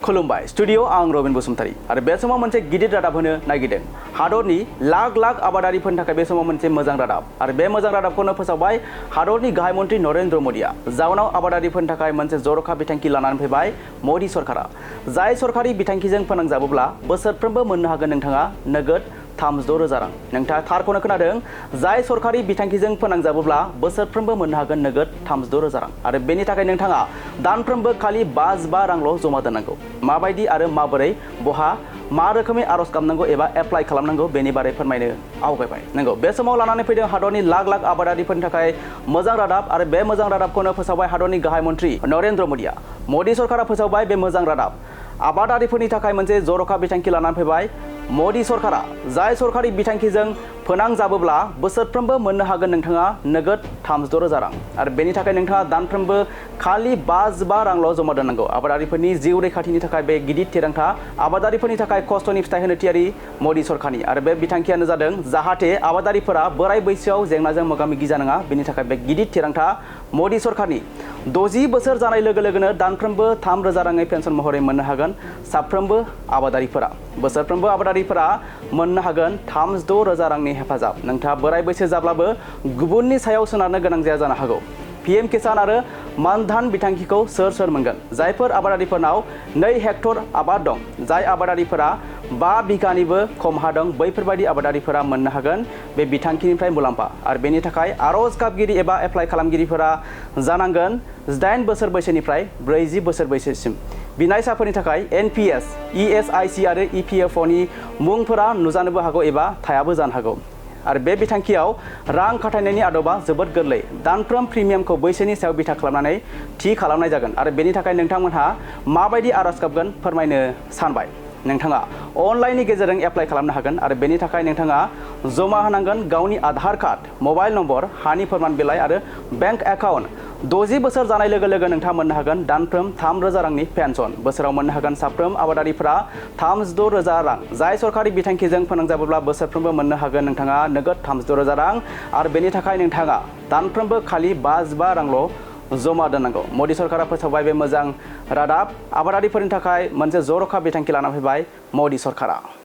खुलुमबाय स्टुडियो आं रबिन बसुमतारी आरो बे समाव मोनसे गिदिर रादाब होनो नागिरदों हादरनि लाख लाख आबादारिफोरनि थाखाय बे समाव मोनसे मोजां रादाब आरो बे मोजां रादाबखौनो फोसावबाय हादरनि गाहाय मन्त्रि नरेन्द्र मोदीआ जाउनाव आबादारिफोरनि थाखाय मोनसे जर'खा बिथांखि लानानै फैबाय मोदी सरकारा जाय सरकारि बिथांखिजों फोनांजाबोब्ला बोसोरफ्रोमबो मोननो हागोन नोंथाङा नोगोद 36,000 रां नोंथाङा थारखौनो खोनादों जाय सरकारि बिथांखिजों फोनांजाबोब्ला बोसोरफ्रोमबो मोननो हागोन नोगोद 36,000 रां आरो बेनि थाखाय नोंथाङा दानफ्रोमबो खालि 55 रांल' जमा दोननांगौ माबायदि आरो माबोरै बहा मा रोखोमै आर'ज खालामनांगौ एबा एप्लाइ खालामनांगौ बेनि बारै फोरमायनो आवगायबाय नंगौ बे समाव लानानै फैदों हादरनि लाख लाख आबादारिफोरनि थाखाय मोजां रादाब आरो बे मोजां रादाबखौनो फोसावबाय हादरनि गाहाय मन्त्रि नरेन्द्र मोदीआ मोदी सरकारा फोसावबाय बे मोजां रादाब आबादारिफोरनि थाखाय मोनसे जर'खा बिथांखि लानानै फैबाय मोदी सरकारा जाय सरकारि बिथांखिजों फोनांजाबोब्ला बोसोरफ्रोमबो मोननो हागोन नोंथाङा नोगोद 36,000 रां आरो बेनि थाखाय नोंथाङा दानफ्रोमबो खालि 55 रांल' जमा दोननांगौ आबादारिफोरनि जिउ रैखाथिनि थाखाय बे गिदिर थिरांथा आबादारिफोरनि थाखाय खस्थ'नि फिथाइ होनो थियारि मोदी सरकारनि आरो बे बिथांखियानो जादों जाहाथे आबादारिफोरा बोराय बैसोआव जेंनाजों मोगा मोगि जानाङा बेनि थाखाय बे गिदिर थिरांथा मोदी सरकारनि 60 बोसोर जानाय लोगो लोगोनो दानफ्रोमबो 3,000 राङै पेन्सन महरै मोननो हागोन साफ्रोमबो आबादारिफोरा बोसोरफ्रोमबो आबादारिफोरा मोननो हागोन 36,000 रांनि हेफाजाब नोंथाङा बोराय बैसो जाब्लाबो गुबुननि सायाव सोनारनो गोनां जाया जानो हागौ पीएम किसान आरो मानधन बिथांखिखौ सोर मोनगोन जायफोर आबादारिफोरनाव 2 हेक्टर आबाद दं जाय आबादारिफोरा 5 बिघानिबो खम हा दं बैफोरबायदि आबादारिफोरा मोननो हागोन बे बिथांखिनिफ्राय मुलाम्फा आरो बेनि थाखाय आर'ज गाबगिरि एबा एप्लाइ खालामगिरिफोरा जानांगोन 18 बोसोर बैसोनिफ्राय 40 बोसोर बैसोसिम बिनायसाफोरनि थाखाय एनपिएस इएसआईसी आरो इपिएफअनि मुंफोरा नुजानोबो हागौ एबा थायाबो जानो हागौ आरो बे बिथांखियाव रां खाथायनायनि आदबा जोबोद गोरलै दानफ्रोम प्रिमियामखौ बैसोनि सायाव बिथा खालामनानै थि खालामनाय जागोन आरो बेनि थाखाय नोंथांमोनहा माबायदि आर'ज गाबगोन फोरमायनो सानबाय नोंथाङा अनलाइननि गेजेरजों एप्लाइ खालामनो हागोन आरो बेनि थाखाय नोंथाङा जमा होनांगोन गावनि आधार कार्ड मबाइल नम्बर हानि फोरमान बिलाइ आरो बेंक एकाउन्ट 60 बोसोर जानाय लोगो लोगो नोंथाङा मोननो हागोन दानफ्रोम 3,000 रांनि पेन्सन बोसोराव मोननो हागोन साफ्रोम आबादारिफोरा 36,000 रां जाय सरकारि बिथांखिजों फोनांजाबोब्ला बोसोरफ्रोमबो मोननो हागोन नोंथाङा नोगोद 36,000 रां आरो बेनि थाखाय नोंथाङा दानफ्रोमबो खालि 55 रांल' जमा दोननांगौ मोदी सरकारा फोसावबाय बे मोजां रादाब आबादारिफोरनि थाखाय मोनसे जर'खा बिथांखि लाना फैबाय मोदी सरकारा